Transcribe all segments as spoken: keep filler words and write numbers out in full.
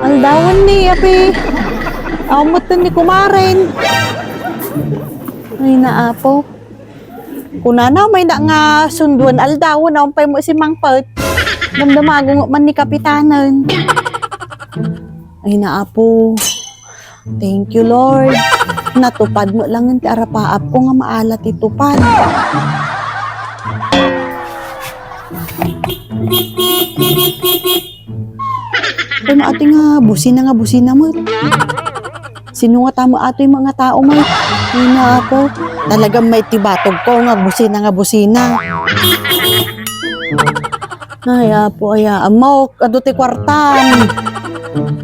Aldawen ni, api. Aw, metten ni kumaren. Ay, naapo. Kunana, mayna nga sunduen aldawen, awan pay met simangpet. Damdamago man ni Kapitanen. Ay, naapo. Thank you, Lord. Natupad met laeng ti arapaapko nga maala ti tupad. Kano atoy nga busina nga busina met? Sino nga tama atoy nga tao met? Nina ako. Talagang may ti batog ko nga busina nga busina. Ay, apo, aya, amok, adu ti kwartam.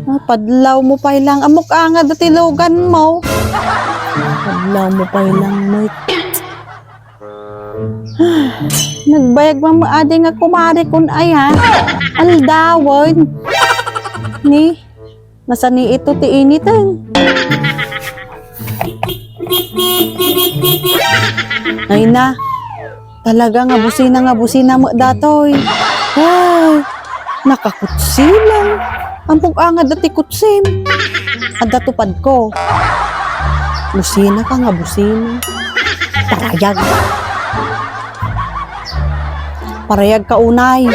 Ah, padlaw mo pay lang. Amok, anga, adu ti lugan mo. Padlaw mo pay lang, met. Nagbayag man adi nga kumare kun aya. Aldawen. Ni, nasani ito ti initen. Ay na. Talaga nga busina nga busina met datoy. Ay, nakakutsi lang. Ampog angad ti kutsim. Adda tupadko. Busina ka nga busina. Parayag. Parayag ka unay.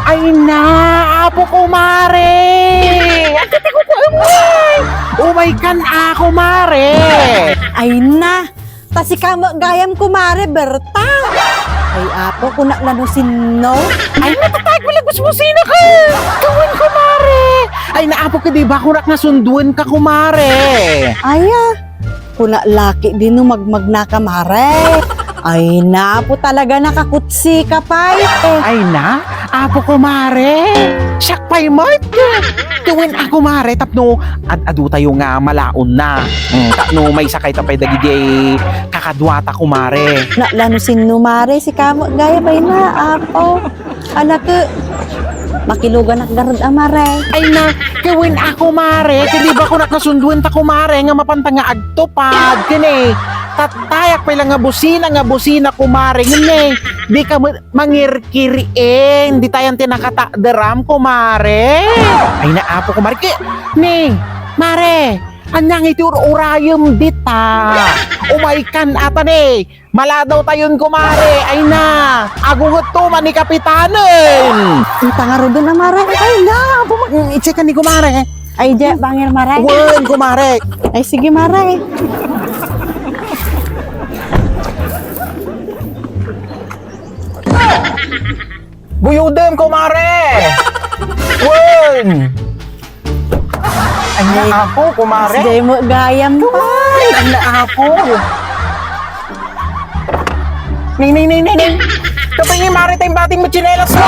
Ay na, apo kumare! Ang kati ko po, umay! Umay kan ako, mare! Ay na, ta sika met gayam, kumare, Berta. Ay, apo, kunak la no sinno. Ay, natatag mo lang busbusina ka. Gawin, kumare. Ay, naapo ka, di ba, kunak nga sunduen ka, kumare. Ay, ah. Kuna laki di no magmagna ka, mare. Ay, na, apo, talaga nakakutsi ka pay. Eh. Ay na, apo, kumare. Siak pay met. Gawin ako, mare, tapno ad-adu tayo nga malaon na. Mm, ta no maisakay ta pay dagiti kakaduata, kumare. Na, la no sinno, mare, sika met gayam, ay na, apo. Anak, makiluganak garud a, mare. Ay na, gawin ako, mare. Kadi ba kunak nga sunduen ta, kumare, nga mapanta nga agtupad, kene. Tattayak pay lang nga busina, nga busina, kumare. Ngem, di ka met mangirkiriing, di tayan ti nakatakderam, kumare. Ay na, apo, kumare. Ke, ni, mare, anya nga iti ur-urayem dita? Umay kan ata ni, maladaw tayon, kumare. Ay na, agunget to man ni Kapitanen. Ita nga rudon a, mare. Ay na, apo, ma-, mm, i-check ni, kumare. Ay, je, bangir, mare. Wen, kumare. Ay, sige, mare. Buyodem, kumare! Wen! Ay, apo, kumare. Demo gayam pa. Ay, apo. Ning, ning, ning, ning, ning. Kapay ni mare, tayong bating mo tsinelas mo.